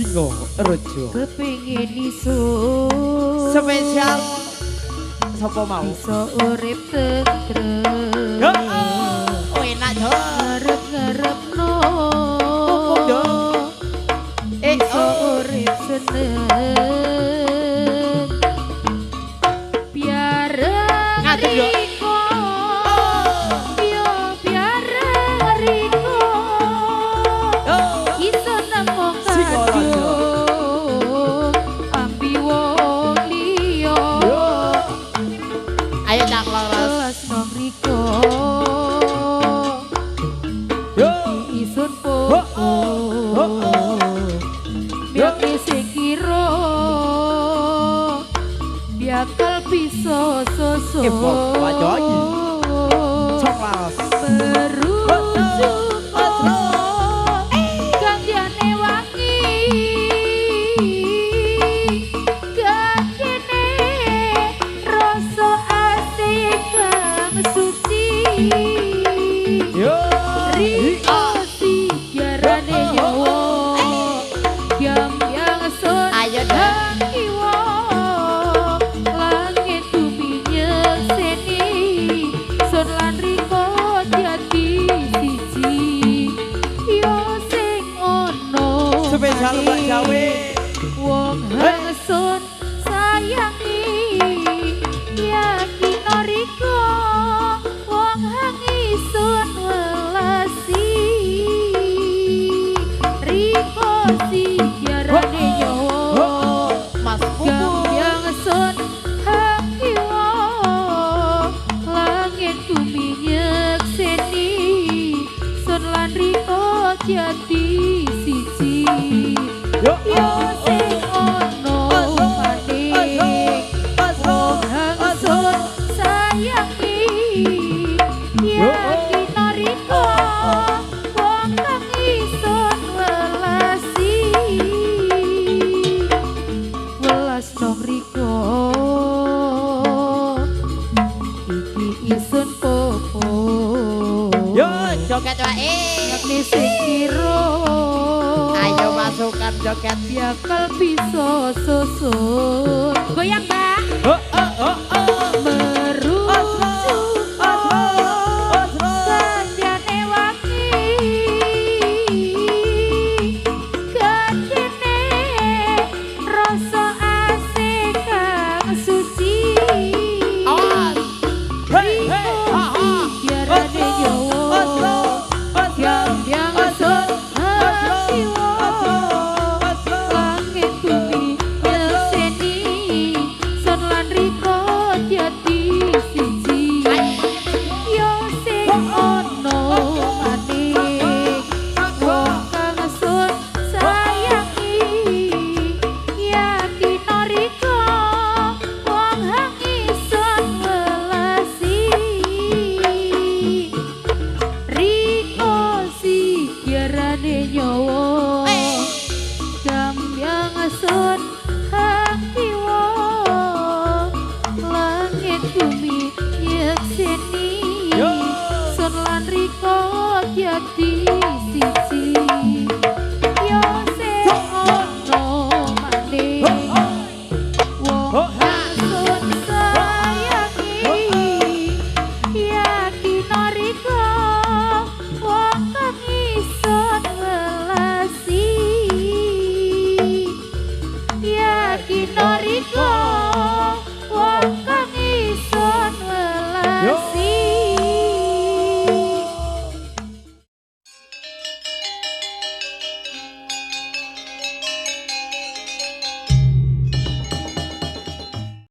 Singo Rejo. Kepingin iso Spesial sapa mau? Iso urip tentrem. Yo. Oh, enak yo. Ngarep-ngarepno. Pupuk dong. Iso Oh. urip seneng. Biareng Ngadeg, yo. riko. Yo biareng riko. Yo. Iso nemu Singo Raja. kadung ambi wong liya. Yo. Ayo cak laras. Kelas nang riko. Yo. Isun Oh, oh. Oh, oh. Biake sing kira bakal bisa sosok. Eh, Bok, wajo iki. Cok laras. Merujuk kang jane wangi kakene rasa asih kang suci. Yo. Riko sijarane nyawa yang yang sun. Ayo, Dok. Kiwa langit bumi nyekseni sun lan riko dadi siji yo sing ono Spesial Mbak Jawe. Wong Hey. hang sun sayangi yakin riko wong hang isun welasi riko sijarane nyawa Mas Pupuk. yang sun hang kiwa langit bumi nyekseni sun lan riko jati siji. Yo. Yo sing ono maning wong hang sun sayangi yakin riko wong kang isun welasi welas nang riko iki isun popo. Yo, joget wae. Yakni sing kira Ayo masukkan joget. Bakal bisa susut goyang, Mbak. Oh, oh, oh, oh.